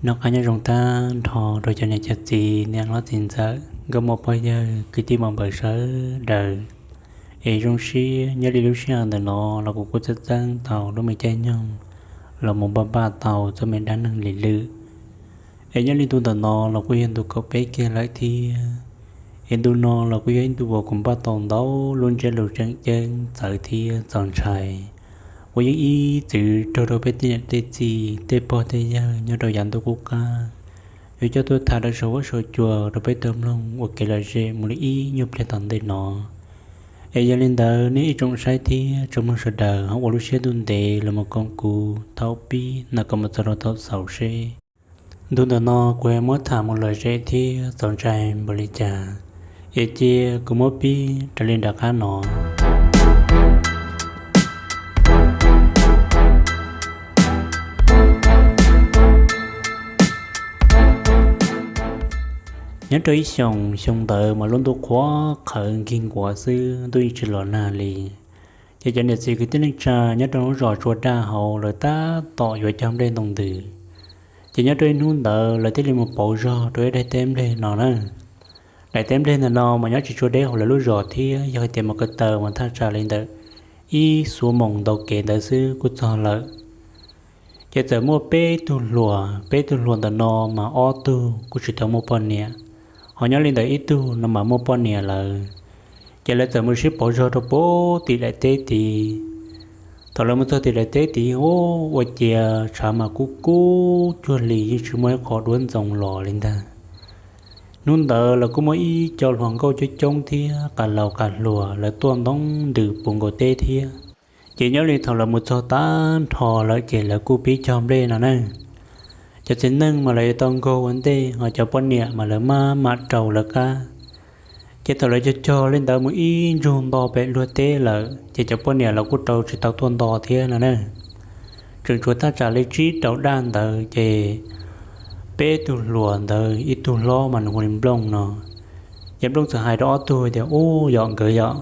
Noj qab nyob zoo tag nrho rau cov niam cov txiv, niam hlob txiv ntxawm, nkauj muam pog yawg, kwv tij muam npawg sawv daws. Es zoo siab nyob li lub sij hawm ntawm no los kuv kuj txeeb txeeb tau lub me caij nyoog los mus npaj npaj tau txoj me dab neeg li lwm. Es nyob li ntu ntawm no los kuj yog ntu kaum peb kiag lawm thiab. Es ntu no los kuj yog ib ntu uas kuv npaj tau ntau lub ntsiab lus tseem ceeb txawv thiab txaus ntshai uas yeej ib txwm raug rau peb tej niam tej txiv tej pog tej yawg nyob rau yav ntuj qub qab yuav coj tuaj tham rau saum huab saum cua rau peb tau mloog ua kev lom zem mus li ib nyuag pliag tom ntej no. Es yog li ntawd nej ib tsoom saib thiab tsoom mloog sawv daws ho ua lub siab ntuj ntev los mus koom kuv thaum pib no kom mus txog rau thaum xaus seb ntu ntawm no kuv muab tham mus lom zem thiab txaus ntshai npaum li cas. Es cia kuv muab pib raws li nram qab no. Nyob rau ib xyoos, xyoo ntawd mas lub ntuj qhuav qhawv nkig nkuav xwb, ntuj yeej tsis los nag li. Ces cov niam txiv kwv tij neej tsa nyob rau lub zos Tsua Daj hauv lawv tab tom yuav cog nplej ntoo ntws. Ces nyob rau ib hnub ntawd lawv thiaj li mus pauv zog rau ib daim teb nplej no na. Daim teb nplej ntawm no mas nyob tsis tshua deb hauv lawv lub zos thiab, yog hais tias mus ko taw mas thaj tsam li ntawm ib xuab moos ntau kev ntawd xwb kuj txog lawm. Ces txawm muaj peb tug hluas, peb tug hluas ntawm no mas ob tug kuj tsis tau muaj poj niam, ho nyob li ntawm ib tug no mas muaj poj niam lawm. Ces lawv txawm mus sib pauv zog rau puag tim daim teb tid. Thaum lawv mus txog tim daim teb tid, ua ciav tshav mas kub kub cuag li yeej tsis muaj ib qho duab ntxoov los li ntag. Hnub ntawd lawv kuj muaj ib co hluas nkauj coob coob thiab qas laus qas hluas lawv tuaj ntoo ntws puv nkaus teb thiab. Ces nyob li thaum lawv mus txog tag nrho lawm ces lawv kuj pib cog nplej no na. Cov txiv neej mas lawv yuav tau nkaug ua ntej, ho cov poj niam mas lawv maj mam rau lawv qab. Ces thaum lawv cog cog li ntawd mus ib ntsug nto pem luag teb lawm ces cov poj niam los kuj rau tsis tau tuaj nto thiab no na. Tseem tshuav thaj tsam li tsib rau daj ntawd ces peb tug hluas ntawd ib tug hlob mas nws hu li Nplooj no. Ces Nplooj txawm hais rau ob tug tias, Ub, yog nkawd yom,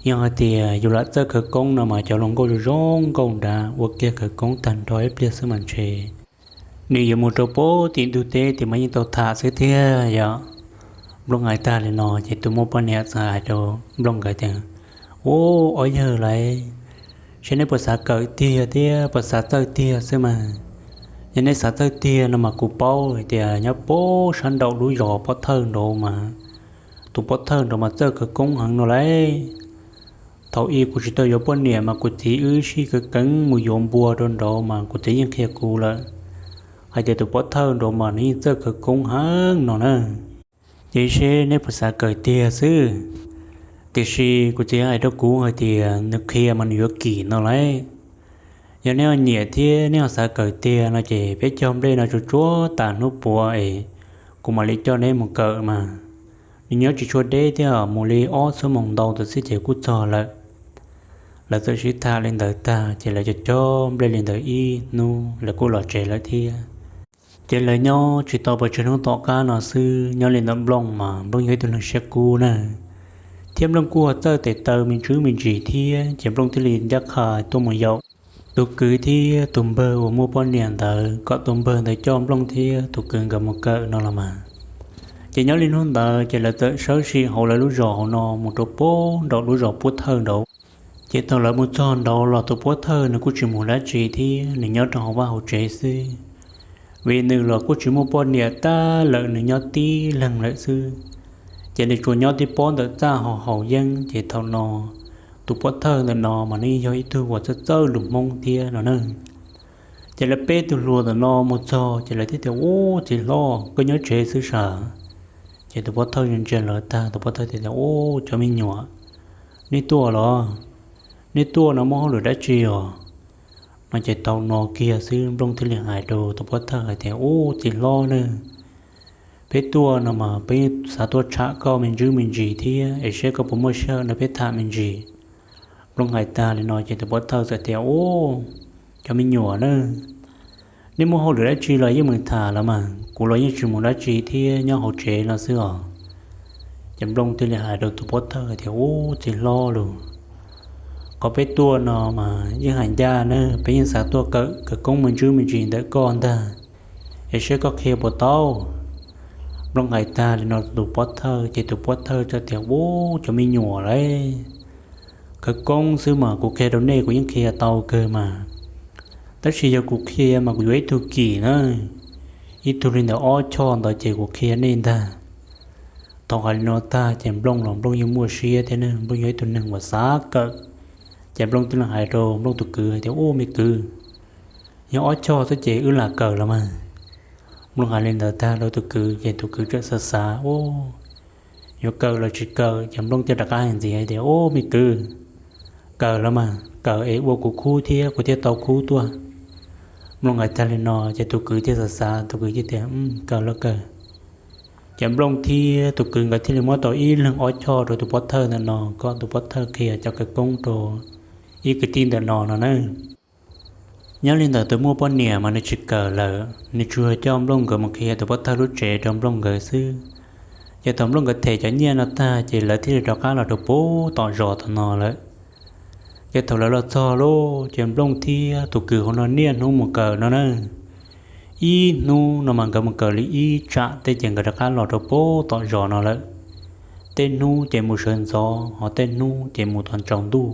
yog hais tias yus lam txawj khawv koob no mas cov hluas nkauj zoo zoo nkauj nrad ua kiag khawv koob tag nrho ib pliag xwb mas ntshe nws yuav mus rau puag tim ntug teb tias mas yeej tau tham xwb thiab yom. Nplooj hais tag li no ces tus muaj poj niam txawm hais rau Nplooj nkawd tias, Ub, ob yawg lauj, seb neb puas xav kawm tiag thiab puas xav txawj tiag xwb mas. Yog neb xav txawj tiag no mas kuv paub hais tias nyob puag sab nraum lub zos Pob Thawj nraud mas tus Pob Thawj nraud mas txawj khawv koob heev no lauj. Thaum ub kuv tsis tau yuav poj niam mas kuv txiv wb sib keev keev mus yuav npua rau nraud mas kuv txiv yeej qhia kuv lawm hais tias tus Pob Thawj nraud mas nws yeej txawj khawv koob heev no na. Ces seb neb puas xav kawm tiag xwb. Tiam sis kuv txiv hais rau kuv hais tias nws qhia mas nws yuav kim no lauj. Yog neb ho nyiam thiab neb ho xav kawm tiag no ces peb cog nplej no tsuag tsuag tas hnub puav es kuv mam li coj neb mus kawm mas. Nws nyob tsis tshua deb thiab, mus li ob xuab moos ntau ntawd xwb ces kuj txog lawm. Lawv txawm sib tham li ntawd tag ces lawv cog cog nplej li ntawd ib hnub lawv kuj los tsev lawm thiab. Ces lawv nyob tsis tau pes tsawg hnub tom qab no xwb, nyob li ntawm Nplooj mas Nplooj yog ib tug neeg siab kub na, thiab Nplooj kuj ho txawj tes taw me ntsis me ntsis thiab, ces Nplooj thiaj li ncaj qha tuaj mus yaum tus kwv thiab tus npawg uas muaj poj niam ntawd kom tus npawg ntawd coj Nplooj thiab tus kwv nkawd mus kawm no los mas. Ces nyob li hnub ntawd ces lawv txawm sawv sim hauv lawv lub zos hauv no mus rau puag nraum lub zos Pob Thawj nraud. Ces thaum lawv mus txog nraud los tus Pob Thawj nws kuj tsis mus dab tsi thiab, nws nyob rau hauv vaj hauv tsev xwb, vim nws los kuj tsis muaj poj niam tab lawm, nws nyob tib leeg lawm xwb. Ces nws tsuas nyob tib pob ntawm txaj haus haus yeeb. Ces thaum no tus Pob Thawj ntawm no mas nws yog ib tug uas txawj txawj lus Hmoob thiab no na. Ces lawv peb tug hluas ntawm no mus txog ces lawv thiaj tias, Ub, txiv hlob, koj nyob tsev xwb sav? Ces tus Pob Thawj ntsia ntsia lawv tag, tus Pob Thawj thiaj tias, Ub, cov me nyuam, nej tuaj los? Nej tuaj no muaj hauj lwm dab tsi os? No ces thaum no kiag xwb Nplooj thiaj li hais rau tus Pob Thawj hais tias, Ub, txiv hlob na, peb tuaj no mas peb xav tuaj tsham koj me ntsis me ntsis thiab es seb koj puas muaj sij hawm no peb tham me ntsis. Nplooj hais tag li no ces tus Pob Thawj txawm tias, Ub, cov me nyuam na, nej muaj hauj lwm dab tsi los yeej meem tham los mas, kuv los yeej tsis mus dab tsi thiab, nyob hauv tsev no xwb os. Ces Nplooj thiaj li hais rau tus Pob Thawj tias, Ub, txiv hlob lauj, qhov peb tuaj no mas yeej hais ncaj na, peb yeej xav tuaj kawm khawv koob me ntsis me ntsis ntawm koj ntag. es saib koj qhia puas tau. Nplooj hais tag li no tus pov thawj ces tus pov thawj txawm tias, Ub, cov me nyuam lauj, khawv koob xwb mas kuv qhia rau nej kuv yeej qhia tau kawg mas, tab sis yog kuv qhia mas kuv yuav ib tug kim na, ib tug li ntawm ob choj ntawd ces kuv qhia nej ntag. Thaum hais li no tag ces Nplooj los Nplooj yeej muaj siab thiab ne, Nplooj yog ib tug neeg uas xav kawm. Ces Nplooj thiaj li hais rau Nplooj tus kwv hais tias, Ub, me kwv, yog ob choj xwb ces wb lam kawm los mas. Nplooj hais li ntawd tag rau tus kwv ces tus kwv txawm xav xav, Ub, yuav kawm los tsis kawm? Ces Nplooj thiaj rov qab hais ntxiv hais tias, Ub, me kwv, kawm los mas, kawm es ua kuv khub thiab kuv thiaj tau khub tuaj. Nplooj hais tag li no ces tus kwv thiaj xav xav, tus kwv thiaj tias, Kawm los kawm. Ces Nplooj thiab tus kwv nkawd thiaj li muab tau ib leeg ob choj rau tus pov thawj ntawm no kom tus pov thawj qhia cov khawv koob rau ib kwv tij ntawm no no na. Nyob li ntawd tus muaj poj niam mas nws tsis kawm lawm, nws tsuas coj Nplooj nkawd mus qhia tus pov thawj lub tsev rau Nplooj nkawd xwb. Ces thaum Nplooj nkawd them cov nyiaj no tag ces lawv thiaj li rov qab los rau puag tom zos tom no lawm. Ces thaum lawv los txog lawm ces Nplooj thiab tus kwv hauv no niaj hnub mus kawm no na. Ib hnub no mas nkawd mus kawm li ib tsam tej ces nkawd rov qab los rau puag tom zos no lawm. Tej hnub ces mus sawv ntxov, ho tej hnub ces mus thaum tsaus ntuj.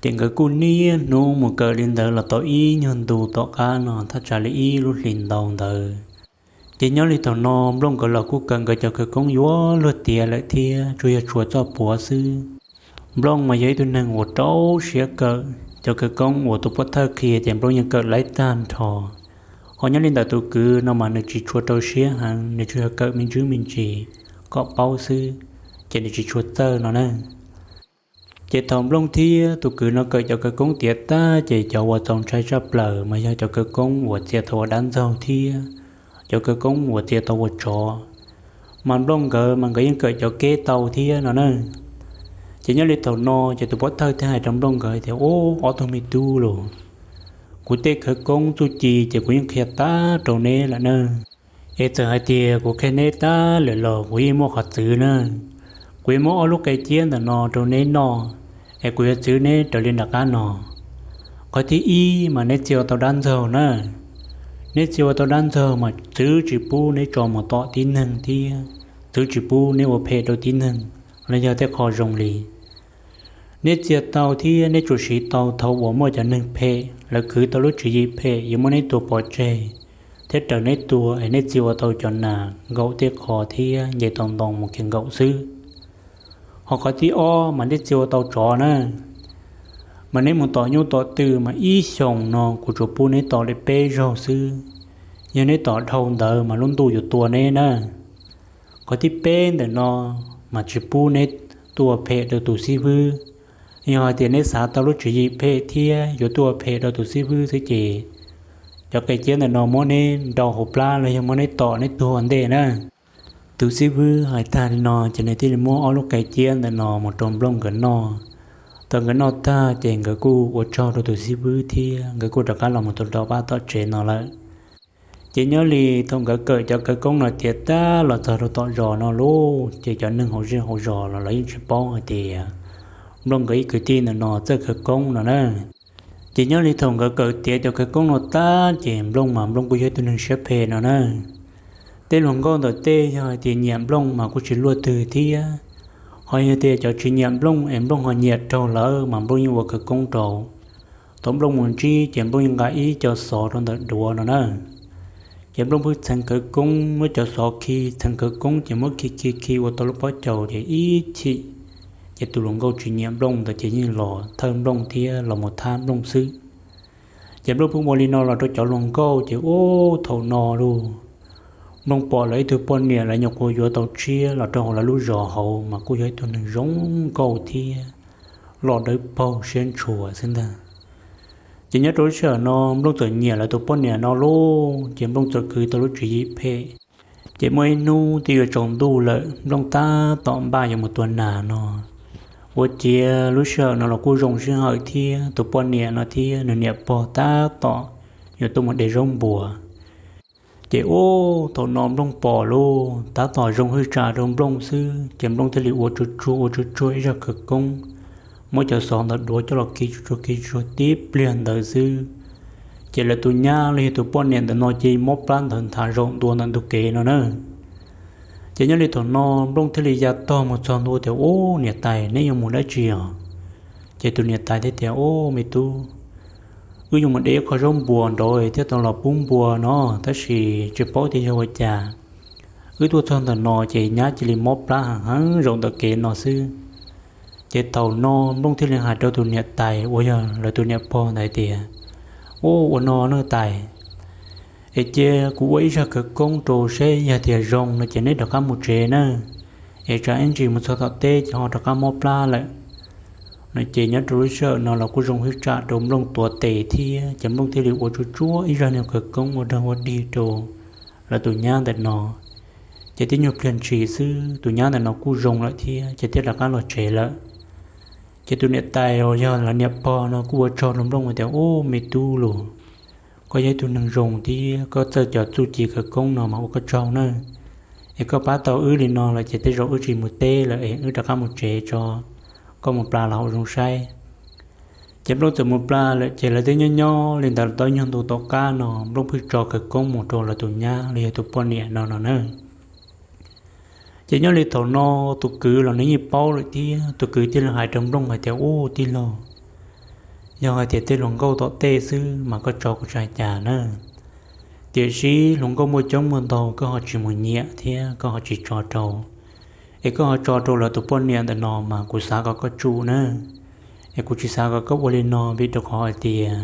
Ces nkawd kuj niaj hnub mus kawm li ntawd los tau ib nyuag ntu tom qab no thaj tsam li ib lub hlis ntau ntawd. Ces nyob li thaum no Nplooj nkawd los kuj kawm nkawd cov khawv koob yuav luag tiav lawm thiab, tsuas yog tshuav txoj puav xwb. Nplooj mas yog ib tug neeg uas rau siab kawm, cov khawv koob uas tus pov thawj qhia ces Nplooj yeej kawm laib tag nrho. Ho nyob li ntawm tus kwv no mas nws tsis tshua rau siab heev, nws tsuas yog kawm me ntsis me ntsis kom paub xwb, ces nws tsis tshua txawj no na. Ces thaum Nplooj thiab tus kwv no kawm cov khawv koob tiav tag ces cov uas txaus ntshai tshaj plaws mas yog cov khawv koob uas txia tau ua dab ntxaug thiab cov khawv koob uas txia tau ua tsov. Mas Nplooj nkawd mas nkawd yeej kawm cov keb tau thiab no na. Ces nyob li thaum no ces tus pov thawj thiaj hais rau Nplooj nkawd tias, Ub, ob tug me tub los, kuv tej khawv koob txuj ci ces kuv yeej qhia tag rau neb lawm na. Es txawm hais tias kuv qhia neb tag lawm los kuv yeej muaj qhov txwv na. Kuv yuav muab ob lub qe ciab ntawm no rau neb noj, es kuv yuav txwv neb raws li nram qab no. Qhov thib ib mas neb txia ua tau dab ntxaug na. Neb txia ua tau dab ntxaug mas txwv tsis pub neb tso mus tom tib neeg thiab txwv tsis pub neb ua phem rau tib neeg los yog tej qho zoo li. Neb txia tau thiab neb tsuas siv tau thaum uas muaj cov neeg phem lawv khwv tau lub tswv yim phem yuav muab neb tua pov tseg thiab raws neb tua es neb txia ua tau cov nas nkaum tej qho thiab nce tau ntoo mus kev nkaum xwb. Ho qhov thib ob mas neb txia ua tau tsov na, mas neb mus tom nyuj tom twm mas ib xyoos no kuv tsuas pub neb tom li peb zaug xwb. Yog neb tom dhau ntawd mas lub ntuj yuav tua neb na. Qhov thib peb ntawm no mas tsis pub neb tuaj ua phem rau tus xib hwb. Yog hais tias neb xav tau lub tswv yim phem thiab yuav tuaj ua phem rau tus xib hwb xwb ces cov qe ciab ntawm no muab neb nrau hauv plab los yog muab neb tom neb tuag ua ntej na. Tus xib hwb hais tag li no ces nws thiaj li muab ob lub qe ciab ntawm no mus rau Nplooj nkawd noj. Thaum nkawd noj tag ces nkawd kuj ua tsaug rau tus xib hwb thiab nkawd kuj rov qab los mus rau tom vaj tom tsev no lawm. Ces nyob li thaum nkawd kawm cov khawv koob no tiav tag los txog rau tom zos no lauj, ces cov neeg hauv zej hauv zos los lawv yeej tsis paub hais tias Nplooj nkawd ib kwv tij ntawm no txawj khawv koob no na. Ces nyob li thaum nkawd kawm tiav cov khawv koob no tag ces Nplooj mas Nplooj kuj yog ib tug neeg siab phem no na. Tej hluas nkauj ntawm tej yog hais tias nyiam Nplooj mas kuj tsis luaj twg thiab. Ho yog tias cov tsis nyiam Nplooj es Nplooj ho nyiam raug lawm mas Nplooj yeej ua khawv koob rau. Thaum Nplooj mus ntsib ces Nplooj yeej nqa ib co xov rau ntawm duav no na. Ces Nplooj pheej txheev khawv koob muab cov xov khi, txheev khawv koob ces muab khi khi khi ua tau lub pob caus ces ib chim, ces tus hluas nkauj tsis nyiam Nplooj ntawd ces yeej los thawj Nplooj thiab los mus thab Nplooj xwb. Ces Nplooj pheej ua li no los rau cov hluas nkauj ces ub thaum no lauj, Nplooj pom lawv ib tug poj niam lawv nyuam qhuav yuav tau tshiab los rau hauv lawv lub zos hauv mas kuj yog ib tug neeg zoo nkauj thiab los dawb paug siab ntshua xwb ntag. Ces nyob rau lub sij hawm no Nplooj txawm nyiam lawv tus poj niam no lauj, ces Nplooj txawm khwv tau lub tswv yim phem. Ces muaj ib hnub twb yuav tsaus ntuj lawm, Nplooj tab tom npaj yuav mus tua nas no. Ua ciav lub sij hawm no los kuj zoo sij hawm thiab tus poj niam no thiab nws niam pog tab tom yuav tuaj mus de zaub npua. Ces ub thaum no Nplooj pom lauj, tab tom zoo hwj tsam rau Nplooj xwb, ces Nplooj thiaj li ua tsuag tsuag ua tsuag tsuag ib zaj khawv koob, muab cov xov ntawm duav coj los khi tsuag tsuag khi tsuag tib pliag ntawd xwb. Ces lawv tus nyab los yog tus poj niam ntawm no cia li mob plab ntawd nthav zaum ntua ntawm ntug kev no na. Ces nyob li thaum no Nplooj thiaj li ya tog mus txog ntua tias, Ub, niam tais, neb yuav mus dab tsi os? Ces tus niam tais thiaj tias, Ub, me tub, wb yuav mus de ib qho zaub npua nrad thiaj tau los pub npua no, tab sis tsis paub tias yog ua cas wb tuaj txog ntawm no ces nyab cia li mob plab heev heev zaum ntawm kev no xwb. Ces thaum no Nplooj thiaj li hais rau tus niam tais uas yog lawv tus niam pog ntawd tias, Ub, ua no nawb tais, es cia kuv ua ib zaj khawv koob rau seb yog tias zoo no ces neb rov qab mus tsev nawb, es tsam ib ntsis mus txog tom teb ces ho rov qab mob plab lawm. No ces nyob rau lub sij hawm no los kuj zoo hwj tsam rau Nplooj tuav tes thiab, ces Nplooj thiaj li ua tsuag tsuag ib zaj niag khawv koob ua dog ua dig rau lawv tus nyab ntawm no. Ces tib nyuag pliag ntshis xwb tus nyab ntawm no kuj zoo lawm thiab ces thiaj rov qab los tsev lawm. Ces tus niam tais uas yog lawv niam pog no kuj ua tsaug rau Nplooj hais tias, Ub, me tub los, koj yog ib tug neeg zoo thiab koj txawj cov txuj ci khawv koob no mas ua koj tsaug nawb. Es koj pab tau wb li no lawm ces tej zaum wb tsis mus teb lawm es wb rov qab mus tsev tso, koj mus plas los haus zoo saib. Ces Nplooj txawm mus plas lawm ces lawv twb nyob nyob li ntawd tau ib nyuag ntu tom qab no Nplooj pheej tso khawv koob mus rau lawv tus nyab los yog tus poj niam no no na. Ces nyob li thaum no tus kwv los nws yeej paub lawm thiab, tus kwv thiaj li hais rau Nplooj hais tias, Ub, tij laug, yog hais tias tej hluas nkauj tom tej xwb mas koj tso kuv tsis hais cas na. Tiam sis hluas nkauj muaj coob muaj ntau koj ho tsis mus nyiam thiab koj ho tsis tso rau, es koj ho tso rau lawv tus poj niam ntawm no mas kuv xav kom koj tsum na. Es kuv tsis xav kom koj ua li no vim rau qhov hais tias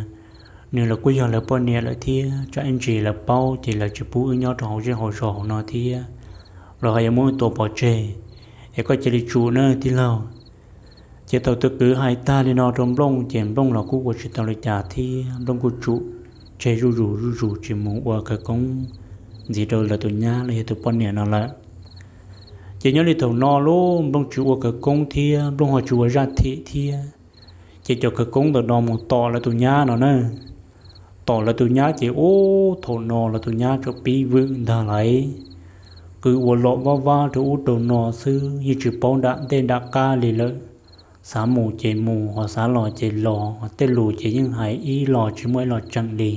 nws los kuj yog lawv poj niam lawm thiab tsam ib ntsis lawv paub ces lawv tsis pub wb nyob rau hauv zej hauv zos no thiab, los ho yuav muab tua pov tseg. Es koj cia li tsum na tij laug. Ces thaum tus kwv hais tag li no rau Nplooj ces Nplooj los kuj ua tsis tau li cas thiab Nplooj kuj tsum tseg zuj zus zuj zus tsis mus ua khawv koob ntxiv rau lawv tus nyab los yog tus poj niam no lawm. Ces nyob li thaum no los Nplooj tsis ua khawv koob thiab Nplooj ho tsis ua zaj thim thiab, ces cov khawv koob ntawm no mus tom lawv tus nyab no na. Tom lawv tus nyab ces ub thaum no lawv tus nyab tsuas pib vwm ntag lauj. Qw ua lom vab vab rau ub rau no xwb yeej tsis paub nram ntej nram qab li lawm. Xav mus ces mus, ho xav los ces los, tej lus ces yeej hais ib los tsis muaj ib los tseem li.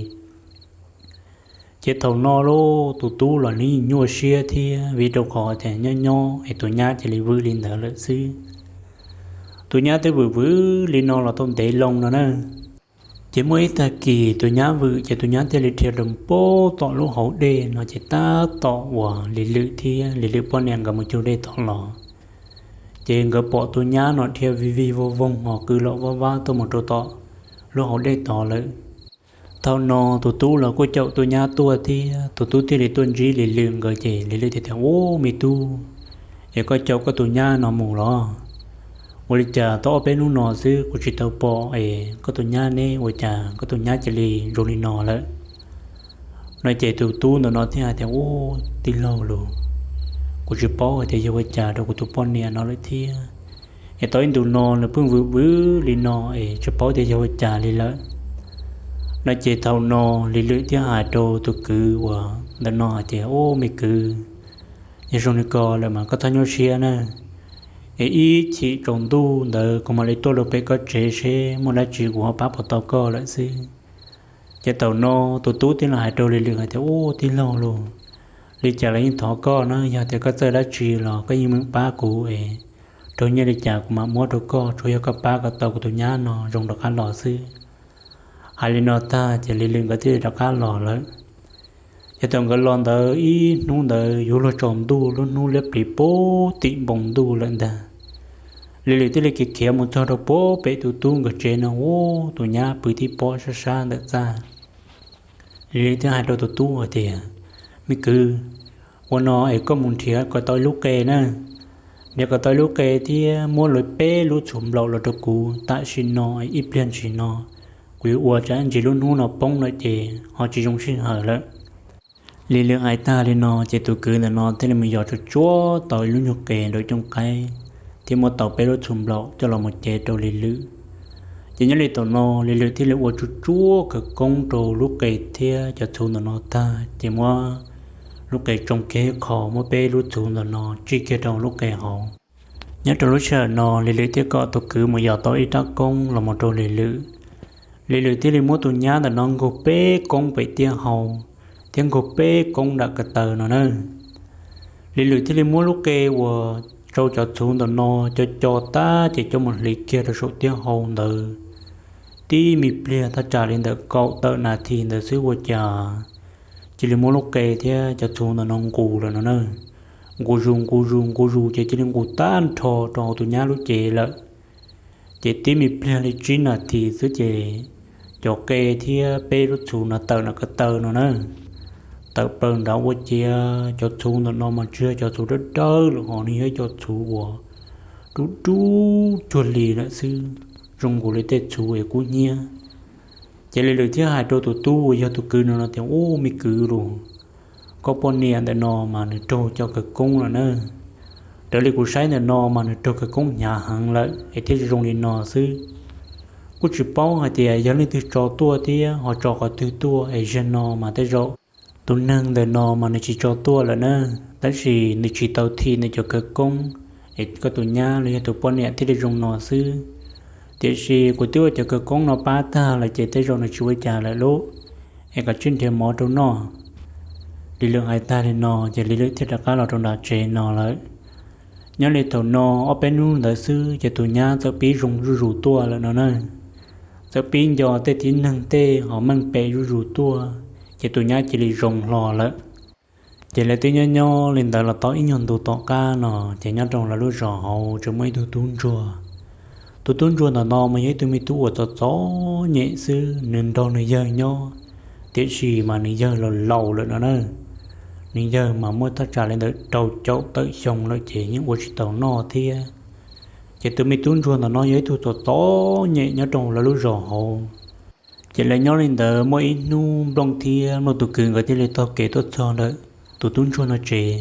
Ces thaum no los tus tub los nws nyuaj siab thiab vim rau qhov tias nyob nyob es tus nyab cia li vwm li ntawd lawm xwb. Tus nyab twb vwm vwm li no los tau ntev loo no na. Ces muaj ib tag kis tus nyab vwm ces tus nyab thiaj li dhia rau pem tom lub hauv dej no ces tab tom uas Lis Lwm thiab Lis Lwm poj niam nkawd mus cug dej tod los. Ces nkawd pom tus nyab no dhia vij vij voog voog ho qw lom vab vab tuaj mus rau tom lub hauv dej tod lawm. Thaum no tus tub los kuj caum tus nyab tuaj thiab tus tub thiaj li tuaj ntsib Lis Lwm nkawd ces Lis Lwm thiaj tias, Ub, me tub, es koj caum koj tus nyab no mus los? Ua li cas tau ob peb hnub no xwb kuv tsis tau pom es koj tus nyab neb ua cas koj tus nyab cia li zoo li no lawm? No ces tus tub ntawm no thiaj hais tias, Ub, tij laug los, kuv tsis paub hais tias yog ua cas rau kuv tus poj niam no lawm thiab. Es tau ib ntus no nws pheej vwm vwm li no es tsis paub tias yog ua cas li lawm. No ces thaum no Lis Lwm thiaj hais rau tus kwv uas ntawm no hais tias, Ub, me kwv, yog zoo li ko lawm mas koj txhob nyuaj siab na. Es ib chim tsaus ntuj ntawd kuv mam li tuaj rau pem koj tsev seb muaj dab tsi kuv ho pab puas tau koj lawm xwb. Ces thaum no tus tub thiaj li hais rau Lis Lwm hais tias, Ub, tij laug los, li cas los yeej thov koj na, yog tias koj txawj dab tsi los koj yeej meem pab kuv es raug nyiaj li cas kuv mam muab rau koj, tsuas yog koj pab kom tau kuv tus nyab no zoo rov qab los xwb. Hais li no tag ces Lis Lwm nkawd thiaj li rov qab los lawm. Ces thaum nkawd los ntawd ib hnub ntawd yuav luag tsaus ntuj, lub hnub liab pliv puag tim npoo ntuj lawm ntag. Lis Lwm thiaj li khiav khiav mus txog rau puag pem tus tub nkawd tsev no, ub, tus nyab pw tib pob sab sab ntawm txaj. Lis Lwm thiaj hais rau tus tub hais tias, Me kwv, ua no es koj mus nrhiav kom tau ib lub qe na. Nrhiav kom tau ib lub qe thiab muab lawv peb lub txhuv nplaum los rau kuv tam sim no, ib pliag ntsis no kuv yuav ua tsam ntsis lub hnub no poob lawm ces ho tsis zoo sij hawm lawm. Lis Lwm hais tag li no ces tus kwv ntawm no thiaj li mus yos tsuag tsuag tau ib lub nyuag qe nraum cooj qaib thiab muab tau peb lub txhuv nplaum coj los mus cev rau Lis Lwm. Ces nyob li thaum no Lis Lwm thiaj li ua tsuag tsuag khawv koob rau lub qe thiab cov txhuv ntawm no tag ces muab lub qe tsoo kiag qho, muab peb lub txhuv ntawm no tsij kiag rau lub qe hauv. Nyob rau lub sij hawm no Lis Lwm thiaj kom tus kwv mus yos tau ib rab koob los mus rau Lis Lwm. Lis Lwm thiaj li muab tus nyab ntawm no nkaug peb koob pem tiaj hau thiab nkaug peb koob nram ko taw no na. Lis Lwm thiaj li muab lub qe uas rau cov txhuv ntawm no co co tag ces coj mus hliv kiag rau saum tiaj hau ntawd. Tib me pliag thaj tsam li ntawm kaum tawm nas this ntawd xwb ua cas cia li muab lub qe thiab cov txhuv ntawm no nqus lawm no na. Nqus zus nqus zus nqus zus ces cia li nqus tag nrho rau hauv tus nyab lub cev lawm. Ces tib me pliag li tsib nas this xwb ces cov qe thiab peb lub txhuv no tawm nram ko taw no na. Tawm plaws nrad ua ciav cov txhuv ntawm no mas tsis yog cov txhuv dawb dawb lawm ho nws yog cov txhuv uas dub dub cuag li lawm xwb, zoo nkaus li tej txhuv es kub hnyiab. Ces Lis Lwm thiaj hais rau tus tub uas yog tus kwv no no tias, Ub, me kwv los, koj poj niam ntawm no mas nws raug cov khawv koob lawm na. Raws li kuv saib ntawm no mas nws raug khawv koob hnyav heev lawm es thiaj zoo li no xwb. Kuj tsis paub hais tias yog leej twg tso tuaj thiab ho tso qhov twg tuaj es zaum no mas tej zaum tus neeg ntawm no mas nws tsis tso tuaj lawm na, tab sis nws tsis tau thim nws cov khawv koob es koj tus nyab los yog tus poj niam thiaj li zoo no xwb. Tiam sis kuv twb ua cov khawv koob no pab tag lawm ces tej zaum nws tsis ua cas lawm lauj, es koj cia li nrhiav mov rau noj. Lis Lwm hais tag li no ces Lis Lwm thiaj rov qab los rau nram tsev no lawm. Nyob li thaum no ob peb hnub ntawd xwb ces tus nyab txawm pib zoo zuj zus tuaj lawm no na. Txawm pib nco tej tib neeg tej ho meej pem zuj zus tuaj, ces tus nyab cia li zoo hlo lawm. Ces lawv twb nyob nyob li ntawd los tau ib nyuag ntu tom qab no, ces nyob rau lawv lub zos hauv tseem muaj ib tug tub ntsuag. Tus tub ntsuag ntawm no mas yog ib tug me tub uas txom txom nyem xwb, nws nrog nws yawg nyob, tiam sis mas nws yawg los laus lawm no na. Nws yawg mas muaj thaj tsam li ntawm rau caum tawm xyoo lawm ces yeej ua tsis tau noj thiab. Ces tus me tub ntsuag ntawm no yog ib tug txom txom nyem nyob rau lawv lub zos hauv. Ces lawv nyob li ntawd muaj ib hnub Nplooj thiab Nplooj tus kwv nkawd thiaj li taug kev tuaj txog ntawm tus tub ntsuag no tsev.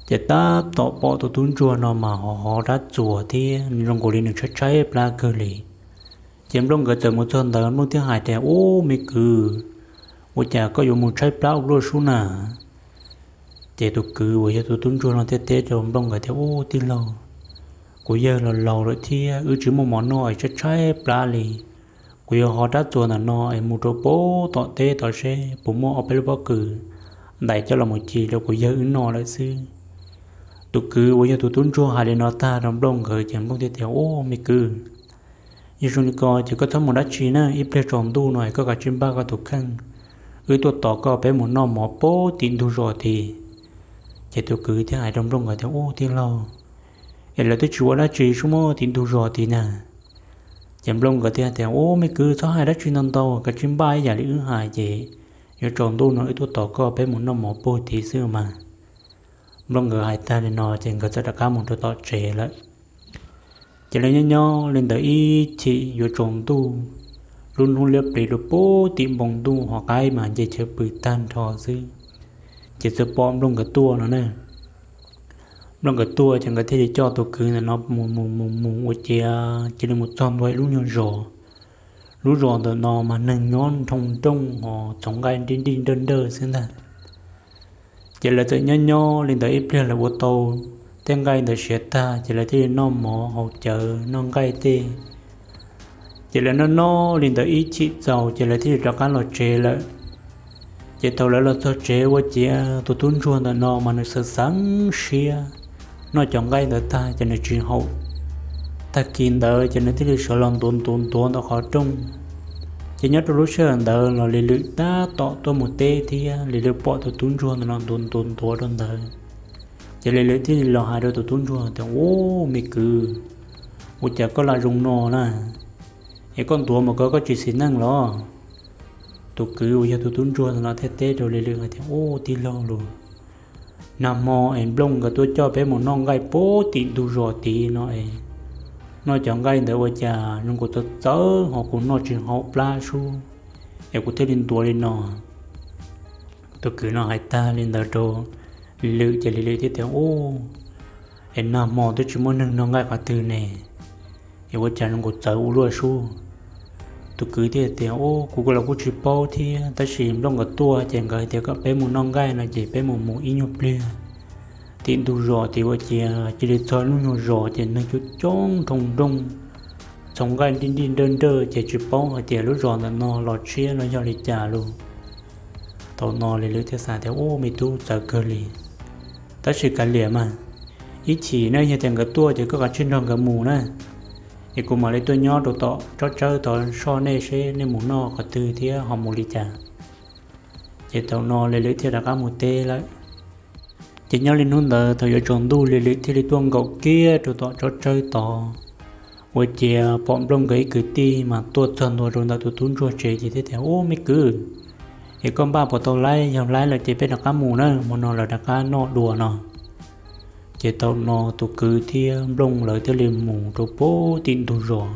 Ces tab tom pom tus tub ntsuag no mas ho hov rab txuas thiab zoo nkaus li nws tshaib tshaib plab kawg li. Ces Nplooj nkawd txawm mus txog ntawd Nplooj thiaj hais tias, Ub, me kwv, ua cas koj yuav mus tshaib plab ua luaj sub na? Ces tus kwv uas yog tus tub ntsuag no thiaj teb rau Nplooj nkawd tias, Ub, tij laug, kuv yawg los laus lawm thiab wb tsis muaj mov noj es tshaib tshaib plab li. Kuv yuav hov rab txuas ntawm no es mus rau pem tom teb tod seb puas muaj ob peb lub pob kws ntais coj los mus ci rau kuv yawg wb noj lawm xwb. Tus kwv uas yog tus tub ntsuag hais li no tag rau Nplooj nkawd ces Nplooj thiaj tias, Ub, me kwv, yog zoo li ko ces koj txhob mus dab tsi na, ib pliag tsaus ntuj no es koj kav tsij npaj koj tus kheej, wb tuaj tos koj peb mus noj mov pem tim ntug zos tid. Ces tus kwv thiaj hais rau Nplooj nkawd tias, Ub, tij laug, es lawv twb tsis ua dab tsi sub, muab tim ntug zos tid na. Ces Nplooj nkawd thiaj tias, Ub, me kwv, txhob hais dab tsi ntau ntau, kav tsij npaj ib yam li wb hais ces yuav tsaus ntuj no wb tuaj tos koj peb mus noj mov pem tid xwb mas. Nplooj nkawd hais tag li no ces nkawd txawm rov qab mus rau tom tsev lawm. Ces lawv nyob nyob li ntawd ib chim yuav tsaus ntuj, lub hnub liab pliv rau pem tim npoo ntuj ho qaib mas nce chaw pw tag nrho xwb, ces txawm pom Nplooj nkawd tuaj no na. Nplooj nkawd tuaj ces nkawd thiaj li coj tus kwv ntawm no mus mus mus mus ua ciav cia li mus txog ntua ib lub nyuag zos. Lub zos ntawm no mas neeg nyob nroo nrooj ho txhoov nqaij nrij nrij nrawj nrawj xwb ntag. Ces lawv txawm nyob nyob li ntawd ib pliag lawv ua tau tej nqaij ntawd siav tag ces lawv thiaj li noj mov haus cawv noj nqaij tej. Ces lawv noj noj li ntawd ib chim txaus ces lawv thiaj li rov qab los tsev lawm. Ces thaum lawv los txog tsev ua ciav tus tub ntsuag ntawm no mas nws xav xav siab, noj cov nqaij ntawd tag ces nws tsis haum. Tag kis ntawd ces nws thiaj li sawv los ntuav ntuav ntuav ntawm qhov rooj. Ces nyob rau lub sij hawm ntawd los Lis Lwm tab tom tuaj mus teb thiab Lis Lwm pom tus tub ntsuag ntawm no ntuav ntuav ntuav rau ntawd. Ces Lis Lwm thiaj li los hais rau tus tub ntsuag tias, Ub, me kwv, ua cas koj lam zoo no na? Es koj ntuav mas koj tsis xis neej los? Tus kwv uas yog tus tub ntsuag ntawm no thiaj teb rau Lis Lwm hais tias, Ub, tij laug los, nag hmo es Nplooj nkawd tuaj coj peb mus noj nqaij pem tim ntug zos tid no es, noj cov nqaij ntawd ua cas zoo nkaus txawv txawv ho kuv noj tsis haum plab sub, es kuv thiaj li ntuav li no. Tus kwv no hais tag li ntawd rau Lis Lwm ces Lis Lwm thiaj tias, Ub, es nag hmo twb tsis muaj neeg noj nqaij qhov twg ne, es ua cas zoo nkaus txawv ua luaj sub? Tus kwv thiaj tias, Ub, kuv los kuj tsis paub thiab, tab sis Nplooj nkawd tuaj ces nkawd hais tias kom peb mus noj nqaij no ces peb mus mus ib nyuag pliag tim ntug zos tid ua ciav cia li txog lub nyuag zos ces neeg coob coob nroo nrooj, txhoov nqaij nrij nrij nrawj nrawj ces tsis paub hais tias lub zos ntawm no los tshiab no yog li cas lus. Thaum no Lis Lwm thiaj xav tias, Ub, me tub txawv kawg li, tab sis kav liam mas, ib chim ne yog tias nkawd tuaj ces koj kav tsij nrog nkawd mus na, es kuv mam li tuaj nyob rau tom tsob tsawb tod soj nej seb nej mus noj qhov twg thiab ho mus li cas. Ces thaum no Lis Lwm thiaj rov qab mus teb lawm. Ces nyob li hnub ntawd thaum yuav tsaus ntuj Lis Lwm thiaj li tuaj nkaum kiag rau tom tsob tsawb tod, ua ciav pom Nplooj nkawd ib kwv tij mas tuaj txog ntua rau ntawm tus tub ntsuag tsev ces thiaj tias, Ub, me kwv, es koj npaj puas tau laib? Yog laib lawm ces peb rov qab mus na, hmo no lawv rov qab noj dua no. Ces thaum no tus kwv thiab Nplooj lawv thiaj li mus rau puag tim ntug zos,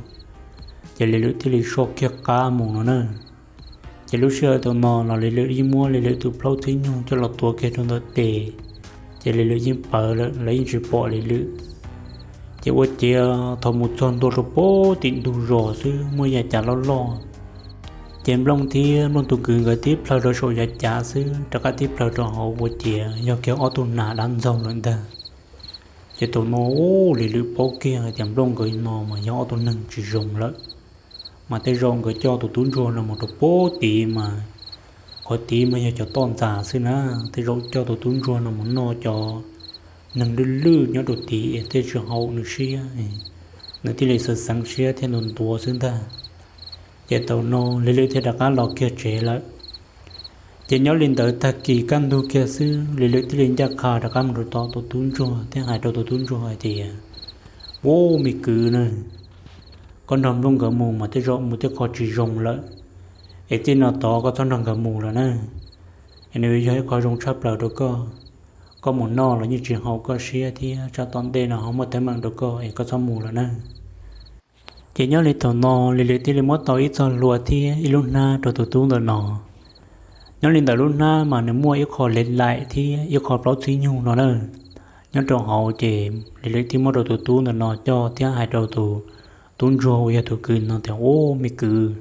ces Lis Lwm thiaj li soj kiag qab mus no na. Ces lub sij hawm thaum no los Lis Lwm yeej muab Lis Lwm tus plaub txib nyug coj los tuav kiag rau ntawm tes, ces Lis Lwm yeej pawv lawm, lawv yeej tsis pom Lis Lwm. Ces ua ciav thaum mus txog ntua rau puag tim ntug zos xwb muaj yav cav loj loj, ces Nplooj thiab Nplooj tus kwv nkawd tib plhaw rau saum yav cav xwb rov qab tib plhaw rau hauv ua ciav yog kiag ob tug nas dab ntxaug lawm ntag. Ces thaum no Lis Lwm paub kiag hais tias Nplooj nkawd no mas yog ob tug neeg tsis zoo lawm, mas tej zaum nkawd coj tus tub ntsuag no mus rau puag tid mas qhov tid mas yog cov toj ntxas xwb na, tej zaum coj tus tub ntsuag no mus noj cov neeg lwj lwj nyob rau tid es thiaj tsis haum nws siab, nws thiaj li xav xeev siab thiaj ntuav ntuav xwb ntag. Ces thaum no Lis Lwm thiaj rov qab los kiag tsev lawm. Ces nyob li ntawd tag kis kaj ntug kiag xwb Lis Lwm thiaj li ncaj qha rov qab mus rau tom tus tub ntsuag thiab hais rau tus tub ntsuag hais tias, Ub, me kwv na, koj nrog Nplooj nkawd mus mas tej zaum mus tej qho tsis zoo lawm, es txij no tod koj txhob nrog nkawd mus lawm na, es nws yog ib qho zoo tshaj plaws rau koj. Koj mus noj los yeej tsis haum koj siab thiab tsam tom ntej no ho muaj teeb meem rau koj es koj txhob mus lawm na. Ces nyob li thaum no Lis Lwm thiaj li muab tau ib txoj hlua thiab ib lub hnab rau tus tub ntawm no. Nyob li ntawm lub hnab mas nws muaj ib qho lev laim thiab ib qho plaub txib nyug no na. Nyob rau hauv ces Lis Lwm thiaj muab rau tus tub ntawm no coj thiab hais rau tus tub ntsuag uas yog tus kwv no tias, Ub, me kwv,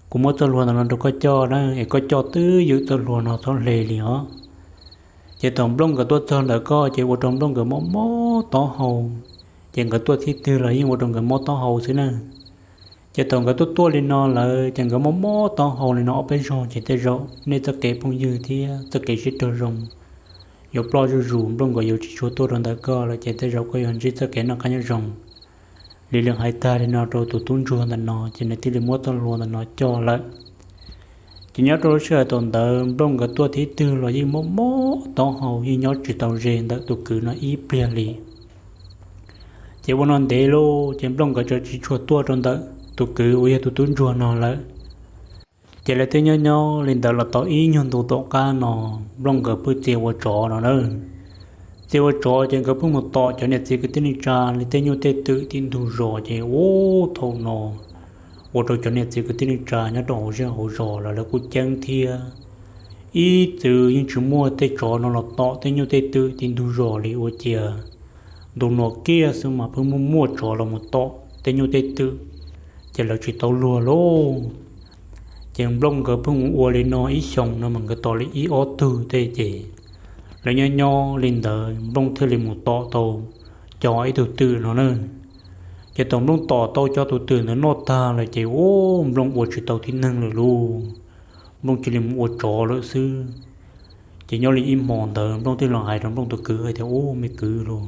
kuv muab txoj hlua ntawm no rau koj coj na, es koj coj twj ywm txoj hlua no txhob hle li os. Ces thaum Nplooj nkawd tuaj txog ntawm koj ces ua rau Nplooj nkawd mob mob taub hau, ces nkawd tuaj thib twg los yeej ua rau nkawd mob taub hau xwb na. Ces thaum nkawd tuaj tuaj li no lawm ces nkawd mob mob taub hau li no ob peb zaug ces tej zaum nej txoj kev phooj ywg thiab txoj kev sib raug zoo yuav ploj zuj zus, Nplooj nkawd yuav tsis tshua tuaj rau ntawm koj lawm ces tej zaum koj yuav ntsib txoj kev noj qab nyob zoo. Lis Lwm hais tag li no rau tus tub ntsuag ntawm no ces nws thiaj li muab txoj hlua ntawm no coj lawm. Ces nyob rau lub sij hawm thaum ntawd Nplooj nkawd tuaj thib twg los yeej mob mob taub hau yeej nyob tsis tau ze ntawm tus kwv no ib pliag li. Ces ua no ntev lauj ces Nplooj nkawd tsis tshua tuaj rau ntawm tus kwv uas yog tus tub ntsuag no lawm. Ces lawv thiaj nyob nyob li ntawd los tau ib nyuag ntu tom qab no Nplooj nkawd pheej txia ua tsov no na. Txia ua tsov ces nkawd pheej mus tom cov niam txiv kwv tij neej tsa li tej nyuj tej twm tim ntug zos ces ub thaum no ua rau cov niam txiv kwv tij neej tsa nyob rau hauv zej hauv zos los lawv kuj ceeb thiab. Ib txwm yeej tsis muaj tej tsov no los tom tej nyuj tej twm tim ntug zos li ua ciav ntu no kiag xwb mas pheej muaj muaj tsov los mus tom tej nyuj tej twm, ces lawv tsis tau luag lauj. Ces Nplooj nkawd pheej mus ua li no ib xyoos no mas nkawd tom li ib ob tug tej ces lawv nyob nyob li ntawd Nplooj thiaj li mus tom tau cov ib tug twm no na. Ces thaum Nplooj tom tau cov tus twm ntawd noj tag lawm ces ub Nplooj ua tsis tau tib neeg lawm lauj. Nplooj cia li mus ua tsov lawm xwb. Ces nyob li ib hmo ntawd Nplooj thiaj los hais rau Nplooj tus kwv hais tias, Ub me kwv lauj,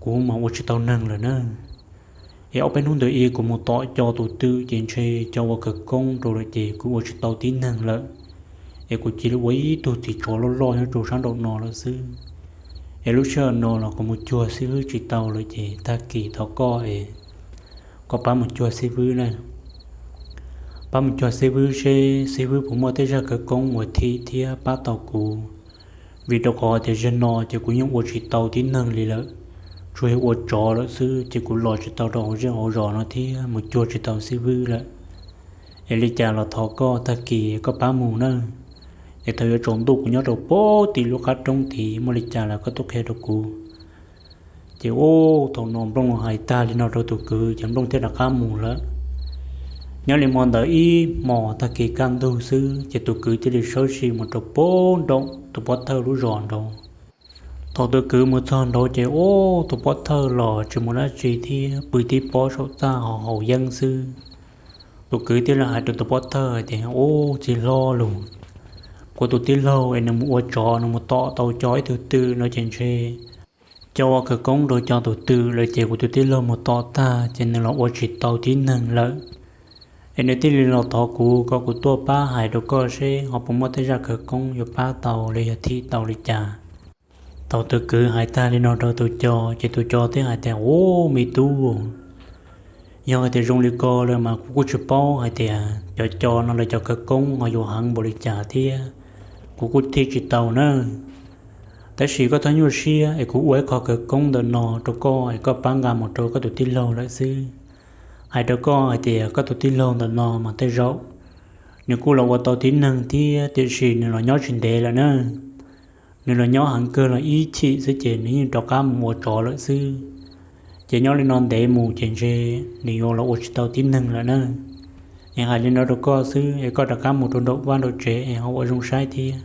kuv mas ua tsis tau neeg lawm na. Es ob peb hnub ntawd kuv mus tom cov tus twm ces ntshe cov ua khawv koob rau lawm ces kuv ua tsis tau tib neeg lawm. Es kuv cia li ua ib tug txiv tsov loj loj nyob rau sab nraum no lawm xwb. Es lub sij hawm no los kuv mus cuag xib fwb tsis tau lawm ces tag kis thov koj es koj pab mus cuag xib fwb na. Pab mus cuag xib fwb seb xib fwb puas muaj tej zaj khawv koob uas thim thiab pab tau kuv. Vim rau qhov tias zaum no ces kuv yeej ua tsis tau tib neeg li lawm, tsuas yog ua tsov lawm xwb ces kuv los tsis tau rau hauv zej hauv zos no thiab mus cuag tsis tau xib fwb lawm. Es li cas los thov koj tag kis koj pab mus na. Es thaum yuav tsaus ntuj kuv nyob rau puag tim lub qab roob tid, muaj li cas los koj tuaj qhia rau kuv. Ces ub thaum no Nplooj hais tag li no rau tus kwv ces Nplooj thiaj rov qab mus lawm. Nyob li hmo ntawd ib hmos tag kis kaj ntug xwb ces tus kwv thiaj li sawv tsees mus rau puag nraum tus pov thawj lub zos nraud. Thaum tus kwv mus txog nraud ces ub, tus pov thawj los tsis mus dab tsi thiab pw tib pob saum txaj ho haus yeeb xwb. Tus kwv thiaj li hais rau tus pov thawj hais tias, Ub, txiv hlob lus, kuv tus tij laug es nws mus ua tsov, nws mus tom tau cov ib tug twm no ces ntshe cov ua khawv koob rau cov tus twm lawm ces kuv tus tij laug mus tom tag ces nws los ua tsis tau tib neeg lawm. Es nws thiaj li los thov kuv kom kuv tuaj pab hais rau koj seb ho puas muaj tej zaj khawv koob yuav pab tau los yog thim tau li cas. Thaum tus kwv hais tag li no rau tus co ces tus co thiaj hais tias, Ub, me tub, yog hais tias zoo li ko lawm mas kuv kuj tsis paub hais tias cov co no lawv cov khawv koob ho yuav heev npaum li cas thiab, kuv kuj thim tsis tau na. Tab sis koj txhob nyuaj siab es kuv ua ib qho khawv koob ntawm no rau koj es koj pab nqa mus rau koj tus tij laug lawm xwb. Hais rau koj hais tias koj tus tij laug ntawm no mas tej zaum nws kuj los ua tau tib neeg thiab, tiam sis nws los nyob tsis ntev lawm na. Nws los nyob heev kawg los ib chim xwb ces nws yeej rov qab mus ua tsov lawm xwb. Ces nyob li no ntev mus ces ntshe nws yuav los ua tsis tau tib neeg lawm na. Es hais li no rau koj xwb es koj rov qab mus rau nraum vaj nraum tsev es ho ua zoo saib thiab.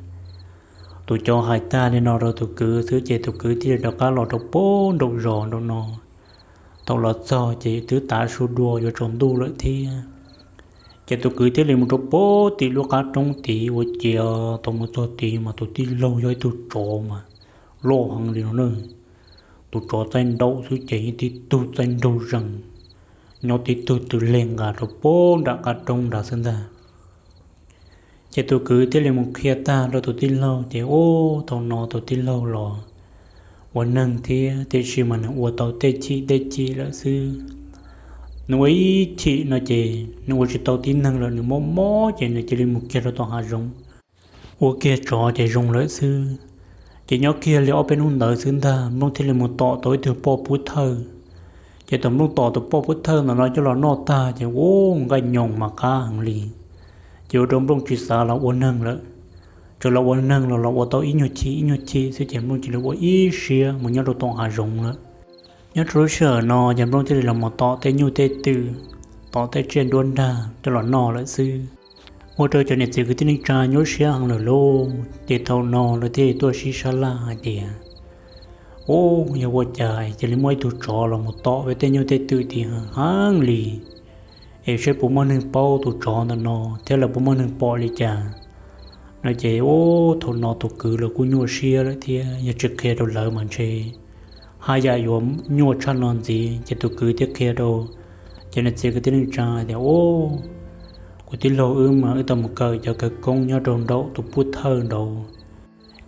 Tus co hais tag li no rau tus kwv xwb ces tus kwv thiaj li rov qab los rau pem nraum zos nraum no. Thaum los txog ces twb tav su dua yuav tsaus ntuj lawm thiab. Ces tus kwv thiaj li mus rau pem tim lub qab roob tid ua ciav tau mus txog tid mas tus tij laug yog ib tug tsov mas loj heev li no na. Tus tsov txaij nraum xwb ces yeej tib tug txaij nraug zees, nyob tib tug twg leg nqa rau pem nram qab roob nrad xwb ntag. Ces tus kwv thiaj li mus qhia tag rau tus tij laug ces ub, thaum no tus tij laug los ua neeg thiab, tiam sis mas nws ua tau tej chim tej chim lawm xwb. Nws ua ib chim no ces nws ua tsis tau tib neeg lawm, nws mob mob ces nws cia li mus kiag rau tom hav zoov ua kiag tsov ces zoo lawm xwb. Ces nyob kiag li ob peb hnub ntawd xwb ntag, Nplooj thiaj li mus tom tau ib tug poj pub thawj. Ces thaum Nplooj tom tus poj pub thawj ntawm no coj los noj tag ces ub, nqaij nyoos mas qab heev li. Ces ua rau Nplooj tsis xav los ua neeg lawm. Tsuas los ua neeg los los ua tau ib nyuag chim ib nyuag chim xwb ces Nplooj cia li ua ib siab mus nyob rau tom hav zoov lawm. Nyob rau lub sij hawm no ces Nplooj thiaj li los mus tom tej nyuj tej twm, tom tej tsiaj nruab nrag coj los noj lawm xwb. Ua rau cov niam txiv kwv tij neej tsa nyuaj siab heev lawm lauj. Ces thaum no lawv thiaj li tuaj sib sab laj hais tias, Ub, yog ua cas cia li muaj ib tug tsov los mus tom peb tej nyuj tej twm tid heev li, es seb puas muaj neeg paub tus tsov ntawm no thiab lawv puas muaj neeg pom li cas no. Ces ub, thaum no tus kwv los kuj nyuaj siab lawm thiab, yog tsis qhia rau lawv mas ntshe haj yam yuav nyuaj tshaj no ntxiv. Ces tus kwv thiaj qhia rau cov niam txiv kwv tij neej tsa tias, Ub, kuv tij laug wb mas wb tau mus kawm cov khawv koob nyob rau nraum tus pub thawj nraud.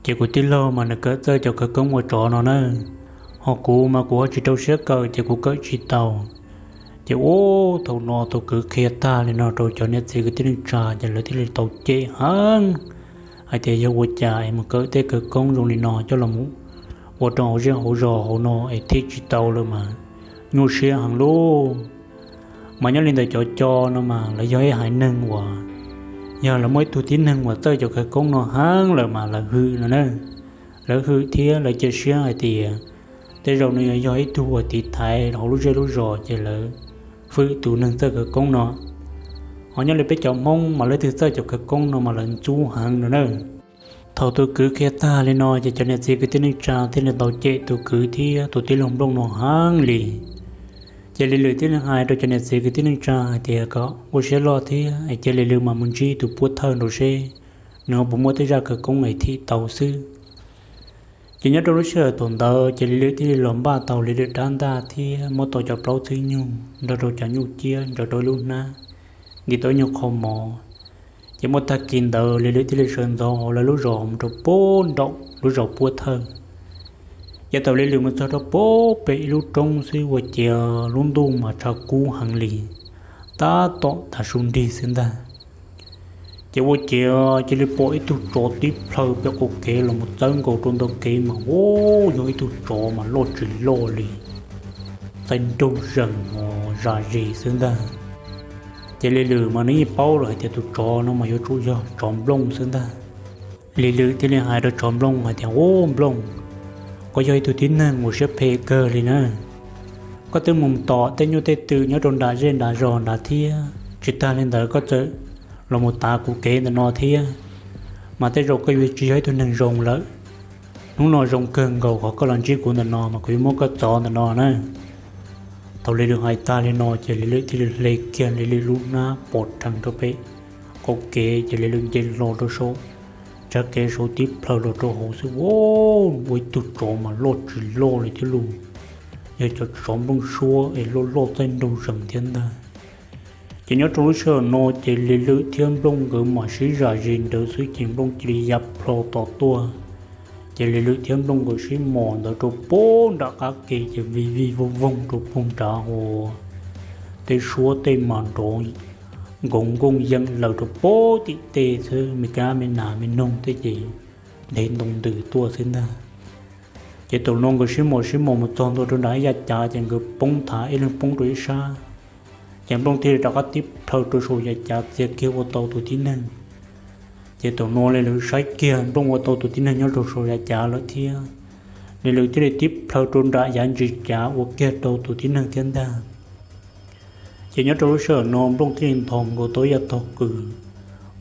Ces kuv tij laug mas nws kawm txawj cov khawv koob ua tsov no na, ho kuv mas kuv ho tsis rau siab kawm ces kuv kawm tsis tau. Ces ub, thaum no tus kwv qhia tag li no rau cov niam txiv kwv tij neej tsa ces lawv thiaj li tau cem heev hais tias, Yog ua cas es mus kawm tej khawv koob zoo li no coj los mus ua rau hauv zej hauv zos hauv no es thim tsis tau lawm mas nyuaj siab heev lauj. Mas nyob li ntawm cov co no mas lawv yog ib haiv neeg uas, yog lawv muaj ib tug tib neeg uas txawj cov khawv koob no heev lawm mas lawv hwm no na. Lawv hwm thiab lawv cia siab hais tias tej zaum nws yog ib tug uas tiv thaiv hauv lub zej lub zos ces lawv hwm tus neeg txawj khawv koob no. Ho nyob li peb cov Hmoob mas leej twg txawj cov khawv koob no mas lawv ntxub heev no na. Thaum tus kwv qhia tag li no ces cov niam txiv kwv tij neej tsa thiaj li tau cem tus kwv thiab tus tij laug Nplooj no heev li. Ces Lis Lwm thiaj li hais rau cov niam txiv kwv tij neej tsa hais tias kom ua siab loj thiab es cia Lis Lwm mas mus ntsib tus pub thawj nraud seb nws ho puas muaj tej zaj khawv koob es thim tau xwb. Ces nyob rau lub sij hawm thaum ntawd ces Lis Lwm thiaj li los npaj tau Lis Lwm rab ntaj thiab muab tau cov plaub txwb nyug nrog rau cov nyuj ciab nrog rau ib lub hnab, ntim tau ib nyuag qho mov. Ces muaj tag kis ntawd Lis Lwm thiaj li sawv ntxov hauv lawv lub zos mus rau pem nraum lub zos pub thawj. Ces thaum Lis Lwm mus txog rau pem pem ib lub roob xwb ua ciav lub ntuj mas tshav kub heev li, tab tom tav su nrig xwb ntag. Ces ua ciav cia li pom ib tug tsov tib plhaw pem qaum kev los mus txawb nkaus rau ntawm kev mas ub, yog ib tug tsov mas loj tsis loj li, txaij nraug zees zam zis xwb ntag. Ces Lis Lwm mas nws yeej paub lawm hais tias tus tsov no mas yuav tsum yog tsov Nplooj xwb ntag. Lis Lwm thiaj li hais rau tsov Nplooj hais tias, Ub Nplooj, koj yog ib tug tib neeg uas siab phem kawg li na. Koj twb mus tom tej nyuj tej twm nyob rau nram zej nram zos nrad thiab, tsis tag li ntawd koj txawm los mus tav kuv kev ntawm no thiab, mas tej zaum koj yuav tsis yog ib tug neeg zoo lawm. Hnub no zoo kawg nkaus qhov koj los ntsib kuv ntawm no mas kuv yuav muab koj txov ntawm no na. Thaum Lis Lwm hais tag li no ces Lis Lwm thiaj li hle kiag Lis Lwm lub hnab pov rhees rau pem qaum kev ces Lis Lwm nce hlo rau saum tsab kev saud tib plhaw los rau hauv xwb, ua ib tug tsov mas loj tsis loj li thiab lauj. Yog cov tsov nplooj suab es loj loj txaij nraug zees thiab ntag. Ces nyob rau lub sij hawm no ces Lis Lwm thiab Nplooj nkawd mam sib zam zis ntawd xwb ces Nplooj cia li ya plho tos tuaj. Ces Lis Lwm thiab Nplooj nkawd sib mos ntawd rau puag nram qab ke ces vij vij voog voog rau puag nrad hos. Tej suab tej mas nrov nkoos nkooj yeej laws rau puag tim tej xwb, me kab me nas me noog tej ces ntev ntoo ntws tuaj xwb ntag. Ces thaum no nkawd sib mos sib mos mus txog ntua rau nram ib yav cav ces nkawd poob nthav ib leeg poob rau ib sab. Ces Nplooj thiaj li rov qab tib plhaw rau saum yav cav txiav kiag ua tau tus tib neeg. Ces thaum no Lis Lwm saib kiag Nplooj ua tau tus tib neeg nyob rau saum yav cav lawm thiab, Lis Lwm thiaj li tib plhaw rau nram yav ntsis cav ua kiag rau tus tib neeg thiab ntag. Ces nyob rau lub sij hawm no Nplooj thiaj li nthos nkaus tau ib yav tog qws,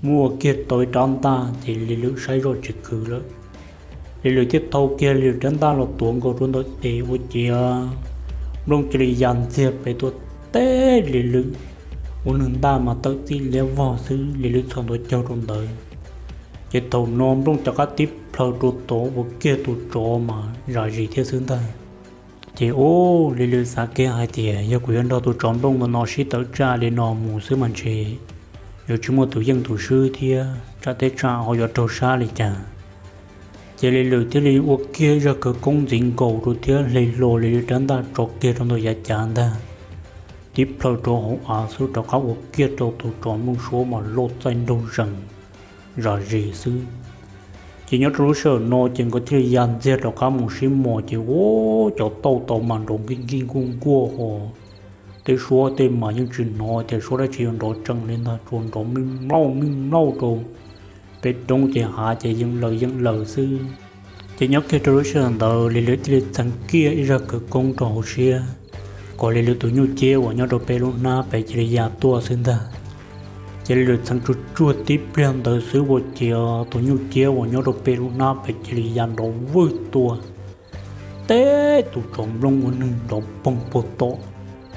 muab ua kiag tau ib rab ntaj ces Lis Lwm saib zoj tsis khwv lawm. Lis Lwm thiaj thau kiag Lis Lwm rab ntaj los tuav nkaus rau ntawm tes ua ciav Nplooj cia li ya ntxiag pem tuaj teb Lis Lwm ua nws ntaj mas tawm txij liab vog xwb, Lis Lwm txhos ntua caug rau ntawd. Ces thaum no Nplooj rov qab tib plhaw rau tod ua kiag tus tsov mas zam zis thiab xwb ntag. Ces ub, Lis Lwm xav kiag hais tias yog kuv yuav nrog tus tsov Nplooj no sib tawm tsam li no mus xwb mas ntshe yuav tsis muaj tus yeej tus swb thiab tsam teb tsam ho yuav raug sab li cas. Ces Lis Lwm thiaj li ua kiag zaj khawv koob ntxiv nkaus rau thiab hle hlo Lis Lwm rab ntaj tso kiag rau ntawm yav cav ntag, tib plhaw rau hauv av xwb rov qab ua kiag rau tus tsov Nplooj suab mas loj txaij nraug zees zam zis xwb. Ces nyob rau lub sij hawm no ces nkawd thiaj li ya ntxiag rov qab mus sib mos ces ua cov tauj tod mas nrov nkij nkij nkuaj nkuaj hos. Tej suab tej mas yeej tsis hnov tias suab dab tsi yuav nrov tsees li ntag, tsuas nrov me nplauj me nplauj rau pem roob ces hav ces yeej laws yeej laws xwb. Ces nyob kiag rau lub sij hawm ntawd Lis Lwm thiaj li txheev kiag ib zaj khawv koob rau hauv siab kom Lis Lwm tus nyuj ciab uas nyob rau pem lub hnab pem cia li ya tuaj xwb ntag. Ces Lis Lwm txheev tsuag tsuag tib pliag ntawd xwb ua ciav tus nyuj ciab uas nyob rau pem lub hnab pem cia li ya nrov vwj tuaj, teb tus tsov Nplooj ua neeg nrov poog puag tom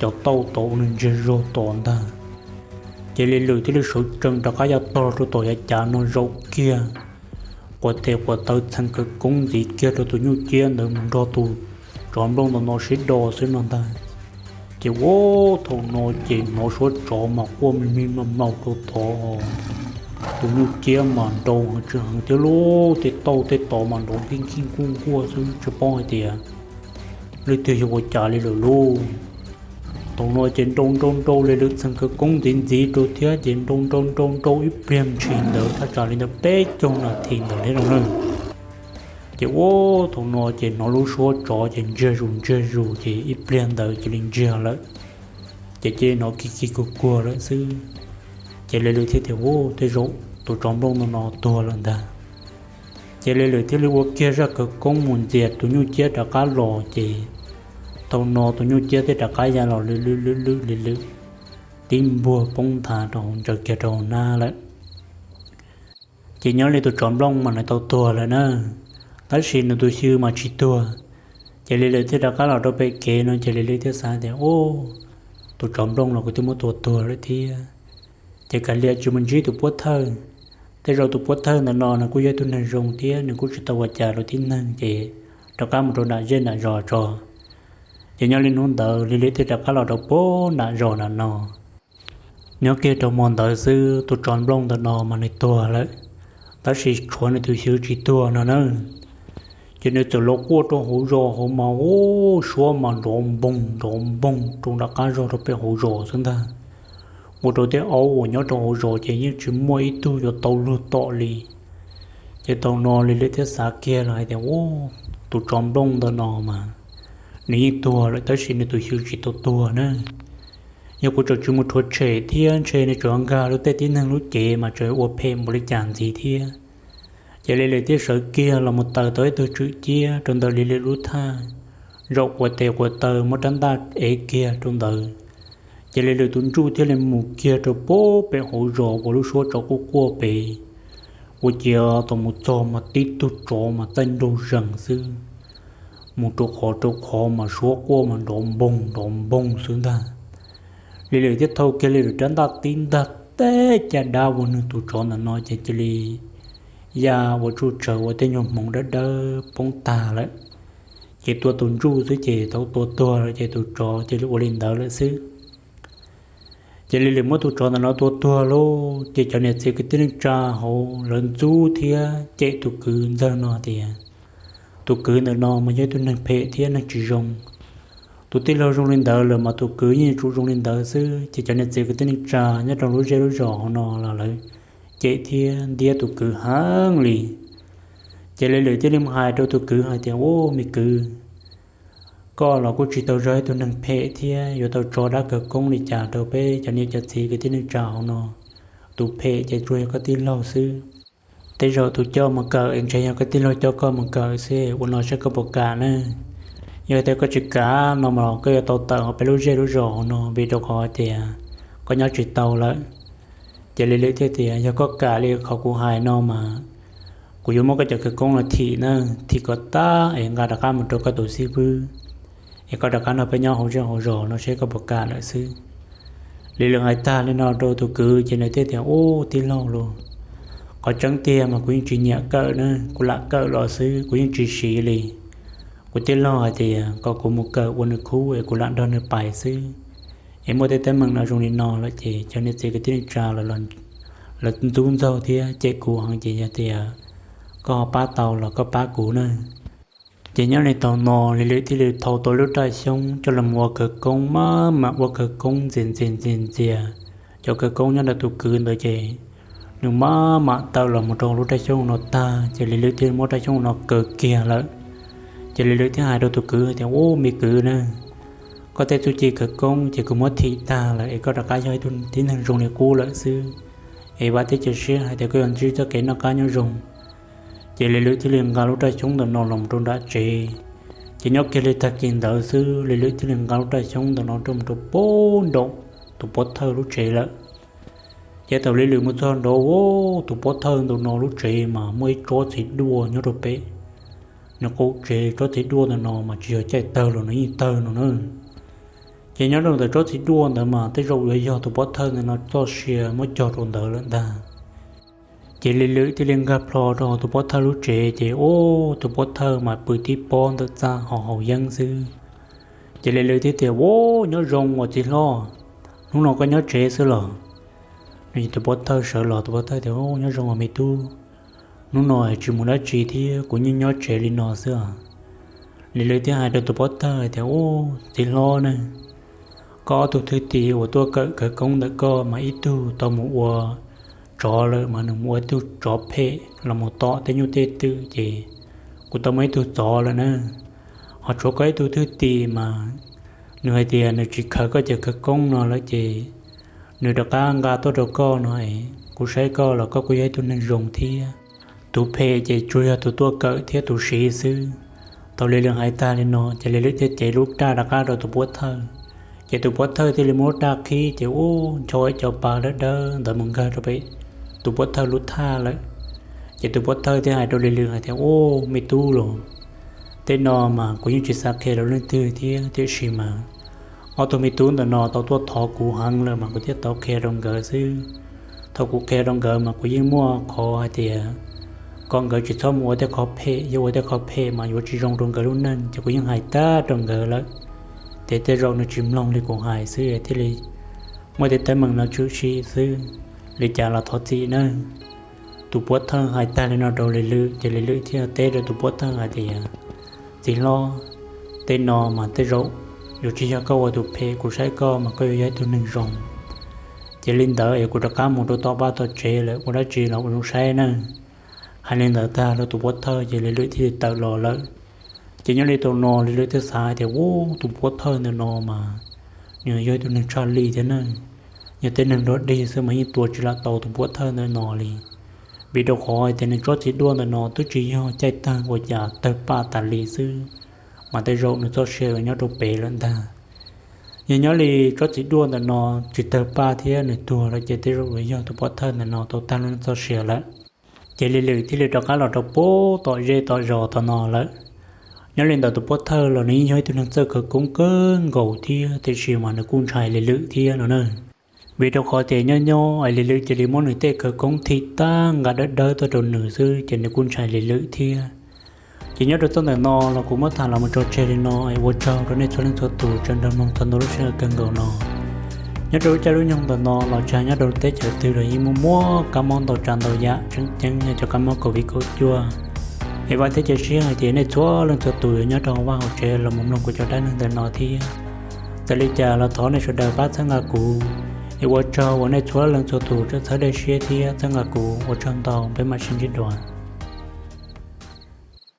cov tauj tod ua neeg ntsiag zog tod ntag. Ces Lis Lwm thiaj li sawv tsees rov qab ya tog rau tom yav cav no zaum kiag quas tes quas taw txheev khawv koob ntxiv kiag rau tus nyuj ciab ntawd mus nrog tus tsov Nplooj ntawm no sib do xwb no ntag. Ces ua thaum no ces hnov suab tsov mas quaj me me mlaus mlaus rau tod, tus nyuj ciab mas nrau heev tsis heev thiab lauj, tej tauj tej tod mas nrov nkij nkij nkuaj nkuaj xwb tsis paub hais tias leej twg yog ua cas li lawm lauj. Thaum no ces nrau nrau nrau Lis Lwm txheev khawv koob ntxiv ntxiv rau thiab ces nrau nrau nrau nrau ib pliag ntshis ntawd thaj tsam li ntawd peb caug nas this ntawd thiab no na. Ces ua thaum no ces hnov lub suab tsov ces ntsiag zus ntsiag zus ces ib pliag ntawd cia li ntsiag lawm. Ces cia li hnov kig kig kuag kuag lawm xwb. Ces Lis Lwm thiaj tias, Ub, tej zaum tus tsov Nplooj no no tuag lawm ntag. Ces Lis Lwm thiaj li ua kiag zaj khawv koob mus ntxias tus nyuj ciab rov qab los ces thaum no tus nyuj ciab thiaj rov qab ya los lwm lwm lwm lwm Lis Lwm tib npuag poob nthav rau hauv ntsaws kiag rau hauv hnab lawm. Ces nyob li tus tsov Nplooj mas nws tau tuag lawm na, tab sis nws tus xyw mas tsis tuag. Ces Lis Lwm thiaj rov qab los rau pem kev no ces Lis Lwm thiaj xav tias, Ub, tus tsov Nplooj los kuv twb muab tua tuag lawm thiab. Ces kav liam tsis mus ntsib tus puab thawj. Tej zaum tus puab thawj ntawm no nws kuj yog ib tug neeg zoo thiab nws kuj tsis tau ua cas rau tib neeg ces rov qab mus rau nram zej nram zos tso. Ces nyob li hnub ntawd Lis Lwm thiaj rov qab los rau puag nram zos nram no. Nyob kiag rau hmo ntawd xwb tus tsov Nplooj ntawm no mas nws tuag lawm, tab sis tshuav nws tus xyw tsis tuag no na. Ces nws txawm los quaj rau hauv zos hauv mas ub, suab mas nrov npoog nrov npoog rau nram qab zos rau pem hauv zos xwb ntag. Ua rau tej aub uas nyob rau hauv zos ces yeej tsis muaj ib tug yuav tau luag tom li. Ces thaum no Lis Lwm thiaj xav kiag los hais tias, Ub, tus tsov Nplooj ntawm no mas nws yeej tuag lawm tab sis nws tus xyw tsis tau tuag na. Yog kuv tseem tsis mus rhuav tshem thiab ntshe nws tseem nkag rau tej tib neeg lub cev mas tseem ua phem npaum li cas ntxiv thiab. Ces Lis Lwm thiaj sawv kiag los mus taws tau ib tug tswm ciab rau ntawm Lis Lwm lub thaj, zaum quas tes quas taw muab rab ntaj ev kiag rau ntawd. Ces Lis Lwm tus ntsuj thiaj li mus kiag rau puag pem hauv zos uas lub suab tsov quaj quaj pem. Ua ciav tau mus txog mas tib tug tsov mas txaij nraug zees xwb, mus rau qhov rau qhov mas suab quaj mas nrov npoog nrov npoog xwb ntag. Li lwm thiaj thau kiag li lwm rab ntaj tib ntag teb caj dab ua nws tus tsov ntawm no ces cia li ya ua tsuj tsaws ua tej nyuag hmoov dawb dawb poob tag lawm. Ces tua tus ntsuj xwb ces tau tua tuag lawm ces tus tsov cia li ua li ntawd lawm xwb. Ces li lwm muab tus tsov ntawm no tua tuag lauj, ces cov niam txiv kwv tij neej tsa hauv lawv ntxub thiab cem tus kwv ntxawg no tias tus kwv ntawm no mas yog ib tug neeg phem thiab neeg tsis zoo. Tus tij laug zoo li ntawd lawm mas tus kwv yeej yuav tsum zoo li ntawd xwb. Ces cov niam txiv kwv tij neej tsa nyob rau lub zej lub zos hauv no los lawv cem thiab ntiab tus kwv heev li. Ces li lwm thiaj li mus hais rau tus kwv hais tias, Ub, me kwv, koj los kuj tsis tau yog ib tug neeg phem thiab yuav tau tso dab khawv koob li cas rau peb cov niam cov txiv kwv tij neej tsa hauv no. Tus phem ces tsuas yog koj tij laug xwb. Tej zaum tus coj mus kawm es ntshe yog koj tij laug coj koj mus kawm xwb, ua no saib koj puas kam na. Yog tias koj tsis kam no mas los koj yuav tau tawm hauv peb lub zej lub zos hauv no, vim rau qhov tias koj nyob tsis tau lawm. Ces li lwm thiaj tias, Yog koj kam li qhov kuv hais no mas kuv yuav muab koj cov khawv koob los thim na, thim kom tag es nqa rov qab mus rau koj tus xib fwb, es koj rov qab nrog peb nyob hauv zej hauv zos no seb koj puas kam lawm xwb. Li lwm hais tag li no rau tus kwv ces nws thiaj tias, Ub, tij laug lauj, qhov tseeb tiag mas kuv yeej tsis nyiam kawm na, kuv lam kawm los xwb, kuv yeej tsis siv li. Kuv tij laug hais tias kom kuv mus kawm ua nws khub es kuv lam nrog nws pais xwb. Es muaj tej teeb meem no zoo li no lawm ces cov niam txiv kwv tij neej tsa lawv ntxub ntxaug thiab cem kuv heev ces yog tias koj ho pab tau los koj pab kuv na. Ces nyob li thaum no li lwm thiaj li thau tau lub raj xyoob coj los ua khawv koob, maj mam ua khawv koob ntxias ntxias ntxias ntxias. Cov khawv koob nyob ntawm tus kwv ntawd ces nws maj mam tawm los mus rau lub raj xyoob no tag ces li lwm thiaj muab raj xyoob no kaw kiag lawm. Ces li lwm thiaj hais rau tus kwv tias, Ub, me kwv na, koj tej txuj ci khawv koob ces kuv muab thim tag lawm es koj rov qab yog ib tug tib neeg zoo li qub lawm xwb. Es vam thiab cia siab hais tias koj yuav ntsib txoj kev noj qab nyob zoo. Ces li lwm thiaj li nqa lub raj xyoob ntawm no los rau nram tsev. Ces nyob kiag li tag kis ntawd xwb li lwm thiaj li nqa lub raj xyoob ntawm no rau mus rau pem nraum tus pov thawj lub tsev lawm. Ces thaum li lwm mus txog nraud, tus pov thawj ntawm no lub tsev mas muaj ib tsob txiv duaj nyob rau pem nws qub tsev. Tsob txiv duaj ntawm no mas tsis yog caij tawg los nws yeej tawg no na. Ces nyob rau ntawm tsob txiv duaj ntawd mas tej zaum yuav yog tus pov thawj ntawm no txoj sia muab cog rau ntawd lawm ntag. Ces li lwm thiaj li nkag plho rau tus pov thawj lub tsev ces ub, tus pov thawj mas pw tib pob ntawm txaj ho haus yeeb xwb. Ces li lwm thiaj tias, Ub, nyob zoo os txiv hlob, hnub no koj nyob tsev xwb los? Tus pov thawj sawv los, tus pov thawj tias, Ub, nyob zoo os me tub, hnub no tsis mus dab tsi thiab kuv yeej nyob tsev li no xwb os. Li lwm thiaj hais rau tus pov thawj tias, Ub, txiv hlob ne, koj ob tug thwj tim uas tuaj kawm khawv koob ntawm koj mas ib tug tau mus ua tsov lawm, mas nws mus ua ib tug tsov phem los mus tom tej nyuj tej twm ces kuv tau muab ib tug txov lawm na. Ho tshuav koj ib tug thwj tim mas nws hais tias nws tsis khaws koj cov khawv koob no lawm ces nws rov qab nqa tuaj rau koj no es kuv saib koj los koj kuj yog ib tug neeg zoo thiab. Tus phem ces tsuas yog tus tuaj kawm thiab tus siv xwb. Thaum li lwm hais tag li no ces li lwm thiaj cev lub raj rov qab rau tus pov thawj. Ces tus pov thawj thiaj li muab lub raj qhib ces ub, ncho ib co pa dawb dawb ntawd mus nkag rau pem tus pov thawj lub thaj lawm. Ces tus pov thawj thiaj hais rau li lwm hais tias, Ub, me tub los, tej no mas kuv yeej tsis xav qhia rau leej twg thiab, tiam sis mas ob tug me tub ntawm no tau tuaj thov kuv heev lawm mas kuv thiaj tau qhia rau nkawd xwb. Thaum kuv qhia rau nkawd mas kuv yeej muaj qhov hais tias kom nkawd tsis txhob mus ua tej qhov phem, yog ua tej qhov phem mas yuav tsis zoo rau nkawd lub neej, ces kuv yeej hais tag rau nkawd lawm. Ces tej zaum nws tsis mloog li kuv hais xwb thiaj li muaj tej teeb meem no tshwm sim xwb, li cas los thov txim nawb. Tus pov thawj hais tag li no rau li lwm ces li lwm thiaj teb rau tus pov thawj hais tias, Txiv hlob, tej no mas tej zaum yuav tsis yog koj ua tus phem, kuv saib koj mas koj yuav yog ib tug neeg zoo. Ces li ntawd es kuv rov qab mus rau tom vaj tom tsev lawm, ua dab tsi los ua zoo saib nawb. Hais li ntawd tag rau tus pov thawj ces li lwm thiaj li tawm los lawm. Ces nyob li thaum no li lwm thiaj xav hais tias, Ub, tus pov thawj ntawm no mas nws yog ib tug neeg tshaj li thiab nawb. Yog tej neeg dog dig xwb mas yeej tua tsis lam tau tus pov thawj ntawm no li. Vim rau qhov hais tias nws tsob txiv duaj ntawm no twb tsis yog caij tawg ua cas tawg paj tas li xwb, mas tej zaum nws txoj sia nyob rau pem lawm ntag. Yog nyob li tsob txiv duaj ntawm no tsis tawg paj thiab nws tuag lawm ces tej zaum yog tus pov thawj ntawm no tau tag nws txoj sia lawm. Ces Lis Lwm thiaj li rov qab los rau puag tom zej tom zos tom no lawm. Nyob li ntawd tus pov thawj los nws yeej yog ib tug neeg txawj khawv koob kawg nkaus thiab, tiam sis mas nws kuj ntshai Lis Lwm thiab no na. Vim rau qhov tias nyob nyob es Lis Lwm cia li muab nws tej khawv koob thim tag nqa dawb dawb tuaj rau nws xwb, ces nws kuj ntshai Lis Lwm thiab. Ces nyob rau txoj ntawm no los kuv muab tham los mus tso tseg li no es ua tsaug rau nej txhua leej txhua tus tseem nrog mloog txog ntua lub sij hawm kawg nkaus no. Nyob rau lub caij lub nyoog ntawm no los tsis hais nyob rau teb chaws twg los yeej muaj muaj kab mob ntau tsav ntau yam tseem ceeb yog cov kab mob Covid kaum cuaj. Es vam thiab cia siab hais tias nej txhua leej txhua tus yuav nyob rau hauv vaj hauv tsev los mus mloog kuv cov dab neeg ntawm no thiab. Txawm li cas los thov nej sawv daws pab txhawb nqa kuv, es ua tsaug uas nej txhua leej txhua tus tseem txhawb dej siab thiab txhawb nqa kuv, ua tsaug ntau, peb mam sib ntsib dua.